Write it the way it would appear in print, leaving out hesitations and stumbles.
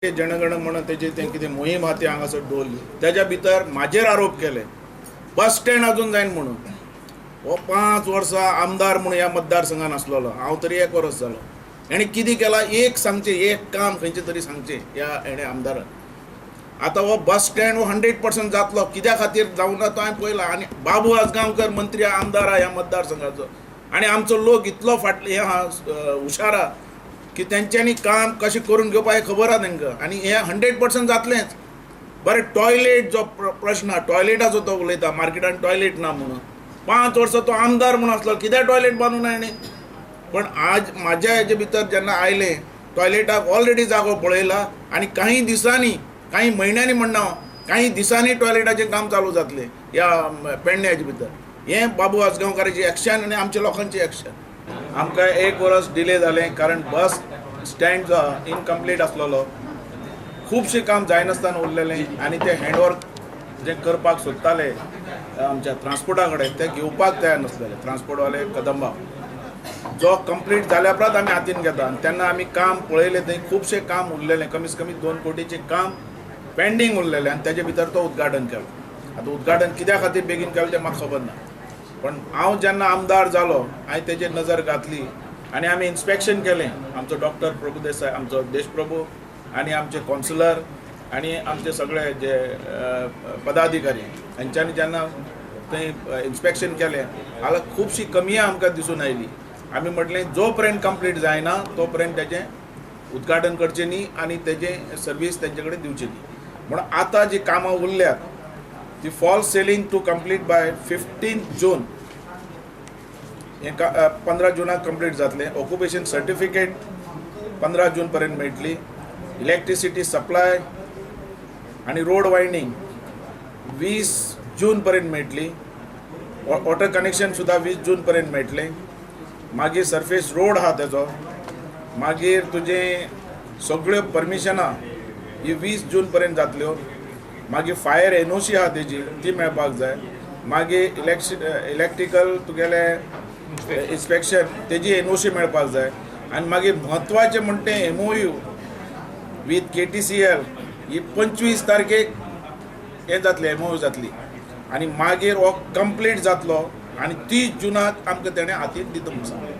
जनगण मन तेजी तें कितें मोहीम आहा ती हांगासर दवरली. तेज्या भितर म्हाजेर आरोप केले बस स्टँड अजून जायना म्हणून. हो 5 वर्सां आमदार म्हणून ह्या मतदारसंघान आसलेलो, हांव तरी 1 वर्स जालो. हेणें कितें केलां एक सांगचें, एक काम खंयचें तरी सांगचें ह्या हेणें आमदारान. आतां हो बस स्टँड हो 100% जातलो, कित्या खातीर जावना तो हांवें पळयला. आनी बाबू आजगांवकर मंत्री आमदार आहा ह्या मतदारसंघाचो, आनी आमचो लोक इतलो फाटले हे आहा, हुशार आहा की तेंच्यांनी काम कशें करून घेवपाक हें खबर आहा तेंकां, आनी हें 100% जातलेंच. बरें, टॉयलेट जो प्रश्न आहा, टॉयलेटाचो तो उलयता, मार्केटान टॉयलेट ना म्हणून. 5 वर्सां तो आमदार म्हणून आसलो, कित्याक टॉयलेट बांदूंक ना हेणें? पण आज म्हाज्या हेजे भितर जेन्ना आयलें, टॉयलेटाक ऑलरेडी जागो पळयला आनी काही दिसांनी, काही म्हयन्यांनी म्हणना हांव, काही दिसांनी टॉयलेटाचें काम चालू जातलें ह्या पेडणे हेजे भितर. हें बाबू आजगांवकाराची एक्शन आनी आमच्या लोकांची एक्शन. आमकां 1 वर्स डिले जालें कारण बस स्टँड जो आहा इनकम्प्लीट आसलेलो, खुबशें काम जायनासतना उरलेलें आनी तें हँडवर्क जें करपाक सोदताले आमच्या ट्रान्सपोर्टा कडेन ते घेवपाक तयार नासलेले. ट्रान्सपोर्टवाले कदंबा जो कंप्लीट जाल्या उपरांत आमी हातीन घेता, आनी तेन्ना आमी काम पळयलें थंय खुबशें काम उरलेलें, कमीत कमी 2 कोटीचें काम पेंडींग उरलेलें आनी तेजे भितर तो उद्घाटन केलो. आतां उद्घाटन कित्या खातीर बेगीन केलें तें म्हाका खबर ना, पण हांव जेन्ना आमदार जालो हांवें तेजेर नजर घातली आनी आमी इन्स्पेक्शन केलें. आमचो डॉक्टर प्रभुदेसाय, आमचो देशप्रभू आनी आमचे कौन्सिलर आनी आमचे सगळे जे पदाधिकारी हांच्यांनी जेन्ना थंय इन्स्पेक्शन केलें जाल्यार खुबशी कमियां आमकां दिसून आयली. आमी म्हटलें जो पर्यंत कंप्लीट जायना तो पर्यंत तेजें उद्घाटन करचें न्ही आनी तेजें सर्वीस तेंचे कडेन दिवची न्ही. म्हणून आतां जी कामां उरल्यात ती false ceiling to complete by 15 June, हें 15 जुनाक कंप्लीट जातलें. ऑक्युपेशन सर्टिफिकेट 15 जून पर्यंत मेळटली. इलेक्ट्रिसिटी सप्लाय आनी रोड वायंडींग 20 जून पर्यंत मेळटली. वॉटर कनेक्शन सुद्दां 20 जून पर्यंत मेळटलें. मागीर सरफेस रोड आहा तेजो, मागीर तुजें सगळ्यो परमिशनां ही 20 जून पर्यंत जातल्यो. मागीर फायर एनओसी आहा तेजी, ती मेळपाक जाय. मागीर इलेक्ट्रिकल तुगेलें इन्स्पेक्शन तेजी एनओसी मेळपाक जाय. आनी मागीर म्हत्वाचें म्हणटा तें एमओयू वीथ केटीसीएल ही 25 तारखेक हें जातलें, एमओयू जातली आनी मागीर हो कंप्लीट जातलो आनी 30 जुनाक आमकां तेणें हातीन दिता म्हूण सांगलें.